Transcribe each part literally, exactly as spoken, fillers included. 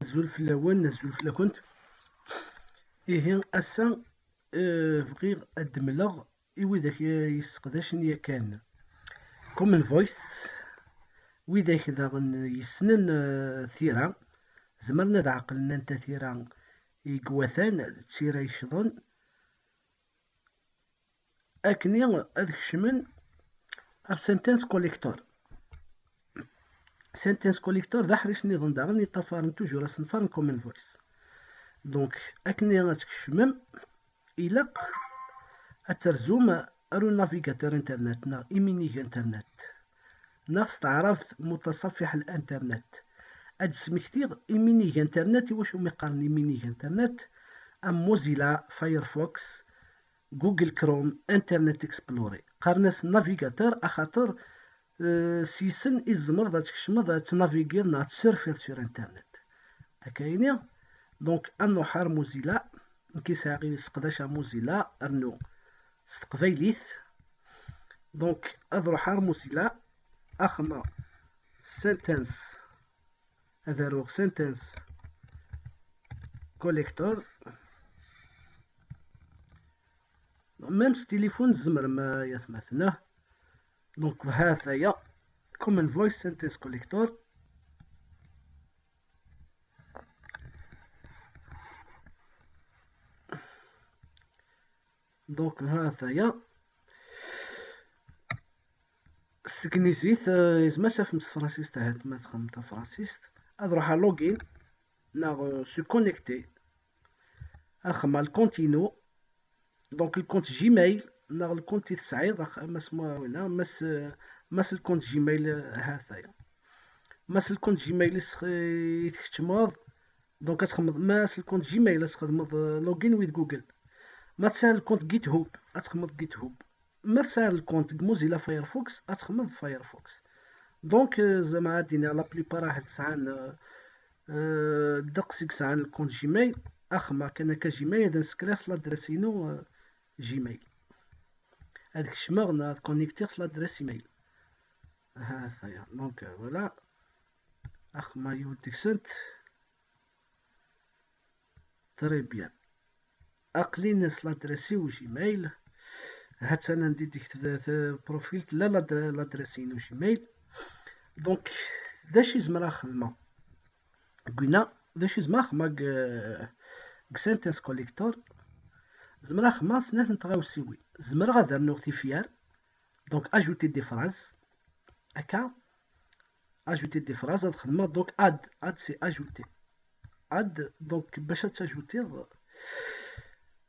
Azul fell-awen, azul fell-akent. Ihi ass-a, eh, bɣiɣ ad d-mleɣ i widak yesseqdacen yakan Common Voice, widak daɣen yessnen, eh, tira, zemren ad ɛeqlen anta tira i iwatan, d tira yecḍen. Akkenni ad kecmen ar Sentence Collector. Sentence Collector d aḥric nniḍen daɣen yeṭṭafaren toujours asenfar n Common Voice. Donc, akkenni ad tkecmem, ilaq ad terzum ar unavigateur internet neɣ iminig internet, neɣ s taɛrabt mutaṣafiḥ l-internet. Ad d-smektiɣ iminig internet, i wacu mi qqaren iminig internet, am Mozilla, Firefox, Google Chrome, Internet Explorer. Qqaren-as navigateur axaṭer, eh, s yis-sen i tzemreḍ ad tkecmeḍ, ad tnavigiḍ neɣ ad tsurfiḍ sur Internet. Akka ini, donc, ad nruḥ ar Mozilla. Nekk i sɛiɣ, i seqdaceɣ Mozilla, rnu s teqbaylit. Donc, ad ruḥeɣ ar Mozilla, axma Sentence, ad aruɣ Sentence Collector. Même s tilifun tzemrem, ay atmaten, ah. Donc, ha-t-aya, Common Voice Sentence Collector. Donc, ha-t-aya. S tegnizit, eh, yezmer ad tafem s tefransist, ahat ma txemmem tafransist. Ad ruḥeɣ login, neɣ, eh, se connecter. Axma lkont-inu. Donc, lkont Gmail, neɣ lkont i tesɛiḍ, ax-, ma s ma-, wala, ma s, ma s lkont Gmail, eh, ha-t-aya. Ma s lkont Gmail i s-, i tkeččmeḍ, donc ad txedmeḍ, ma s lkont Gmail ad txedmeḍ, eh, login with Google. Ma tesɛiḍ lkont GitHub, ad txedmeḍ GitHub. Ma tesɛiḍ lkont deg Mozilla Firefox, ad txedmeḍ Firefox. Donc, eh, zama ad d-iniɣ la plupart ahat sɛan, eh, eh, ddeqs i yesɛan lkont Gmail, axma kan akka Gmail, ad nsekreɣ s l'adresse-inu, eh, Gmail. Ad kecmeɣ neɣ ad connectiɣ s l'adresse email. Ha-t-aya. Donc, eh, voilà. Axma yiwet deg-sent. Très bien. Aql-in s l'adresse-iw Gmail. Ha-tt-an anda i d-tekteb, eh, profil, tella l'adre-, l'adresse-inu Gmail. Donc, d acu i zemreɣ ad xedmeɣ? Deg winna, d acu i zemreɣ ad xedmeɣ deg, deg Sentence Collector? Zemreɣ ad xedmeɣ snat n tɣawsiwin. Zemreɣ ad rnuɣ tifyar, donc ajouter des phrases. Akka, ajouter des phrases, ad xedmeɣ, donc add, add c'est ajouter. Add, donc bac ad tajoutiḍ,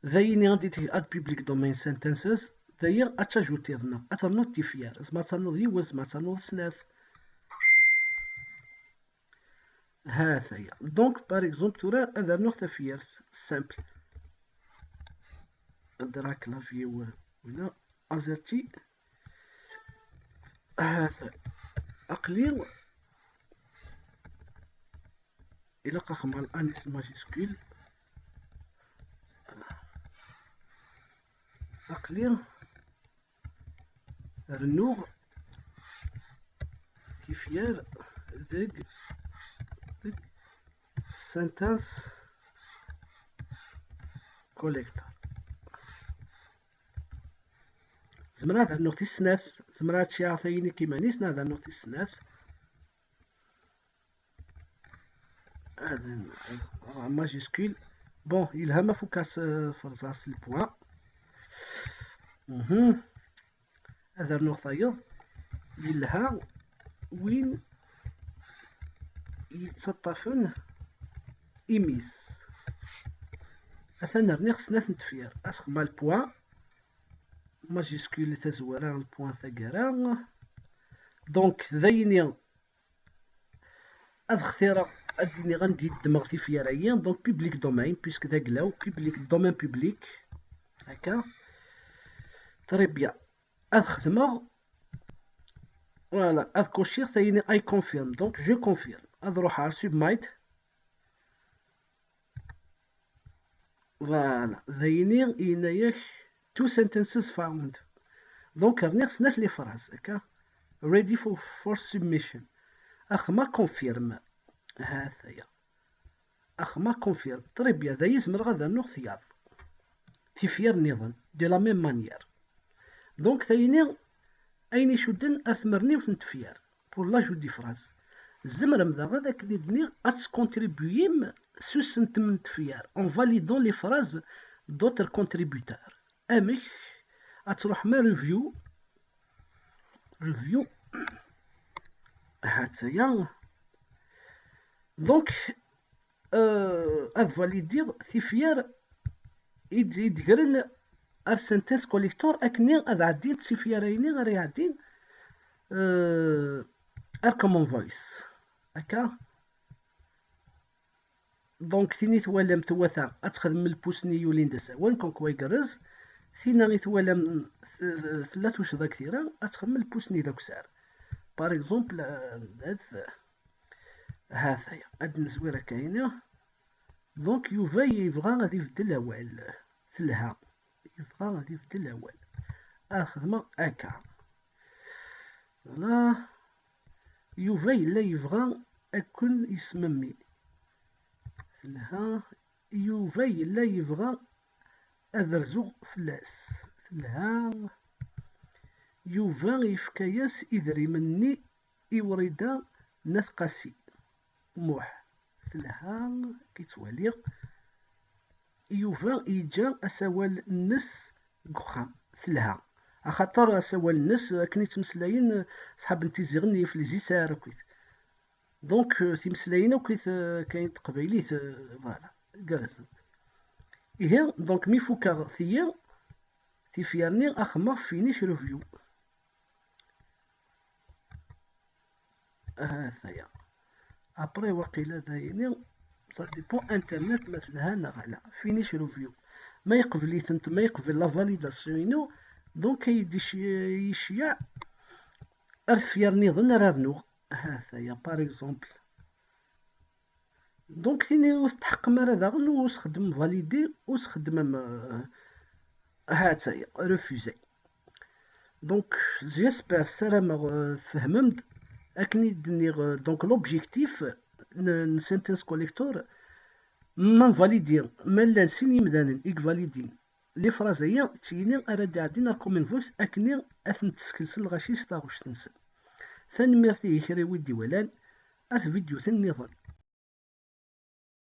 d ayen i d-, add public domain sentences, d ayen ad tajoutiḍ neɣ ad ternuḍ tifyar. Zma ad ternuḍ yiwet, zma ad ternuḍ snat. Ha-t-aya. Donc, par exemple, tura ad rnuɣ tafyirt simple. Ad rnuɣ clavier-w, wala azerty. Ha-t-, aql-i ilaq ad xedmeɣ anis majuscule. Aql-i rennuɣ tifyar deg, deg Sentence Collector. Zemreɣ ad rnuɣ tis snat, zemreɣ ad ččiɣ tayin i kiman-is, neɣ ad rnuɣ tis snat. Ad n-, en majuscule. Bon, yelha ma fukeɣ s, ferẓeɣ s le point. Mhm. Ad rnuɣ tayeḍ. Yelha win yettaṭṭafen imi-s. Atan rniɣ snat n tefyar. Ad xedmeɣ le point. Majuscule tazwara, le point taggara. Donc, d ayen i ad xtireɣ, ad d-iniɣ anda i ddmeɣ tifyar-agi. Donc, public domain, puisque d aglaw, public, domaine public. Akka. Très bien. Ad xedmeɣ, voilà, ad kuciɣ tayini I confirm. Donc, je confirme. Ad ruḥeɣ ar submit. Voilà, d ayini yenna-yak two sentences found. Donc, rniɣ snat les phrases, akka. Ready for, for submission. Axma confirm. Ha-t-aya. Axma confirme. Très bien, d aya zemreɣ ad rnuɣ tiyaḍ. Tifyar nniḍen, de la même manière. Donc, tayni, ayen icudden ar tmerniwt n tefyar, pour l'ajout des phrases. Tzemrem daɣen akken i d-nniɣ ad tcontribuyem s usentem n tefyar, en validant les phrases d'autres contributeurs. Amek? Ad truḥem ar review, review, ha-tt-aya. Donc, euh, ad validiɣ tifyar i d-, i d-gren ar sentence collector, akken ad ɛeddint tifyar-ayni ara iɛeddin, euh, ar Common Voice. Akka. Donc, tin i twalam twata ad txedmem lpus-nni yulin d asawen, comme quoi igerrez. Tina i twalam t-, tella tuccḍa deg tira, ad txedmem lpus-nni d akessar. Par exemple, euh, ad, ha-t-aya, ad nezwir akka-yini. Donc, Yuba yebɣa ad ibeddel awal. Telha. Yebɣa ad ibeddel awal. Ad xedmeɣ akka. Voilà. Yuba yella yebɣa ad ken-yesmemmi. Telha. Yuba yella yebɣa ad rzuɣ fell-as. Telha. Yuba yefka-yas idrimen-nni i Wrida n At Qasi Muḥ. Telha, ki ttwaliɣ. Yuba yeǧǧa asawal-nnes deg uxxam. Telha. Axaṭer asawal-nnes, akken i ttmeslayen ṣḥab n Tizi Ɣennif, les hussards akkit. Donc, euh, timeslayin akkit, euh, kayen n teqbaylit, euh, voilà, gerrzent. Ihi, donc, mi fukeɣ tiyi, tifyar-nni, axemmeɣ finish review. Ha-t-aya. Après, waqila d ayni, ça dépend internet ma telha neɣ ala. Finish review. Ma yeqbel-itent, ma yeqbel la validation-inu, donc ad yi-d-iceyyeɛ ar tefyar nniḍen ara rnuɣ. Ha-t-aya, par exemple. Donc, tini ur tetḥeqqem ara daɣen, ur s-xeddmem validé, ur s-xeddmem, euh, ha-tt-aya, refusé. Donc, j'espère, ssarameɣ, euh, tfehmem-d akken i d-nniɣ, euh, donc, l'objectif n, n sentence collector, ma nvalidi, ma llan sin yimdanen i ivalidin les phrases-aya, d tiyini ara d-iɛeddin ar Common Voice akken ad tent-teskelsen lɣaci s taɣect-nsen. Tanemmirt i kra i wi d-iwalan, ar tvidyutin nniḍen.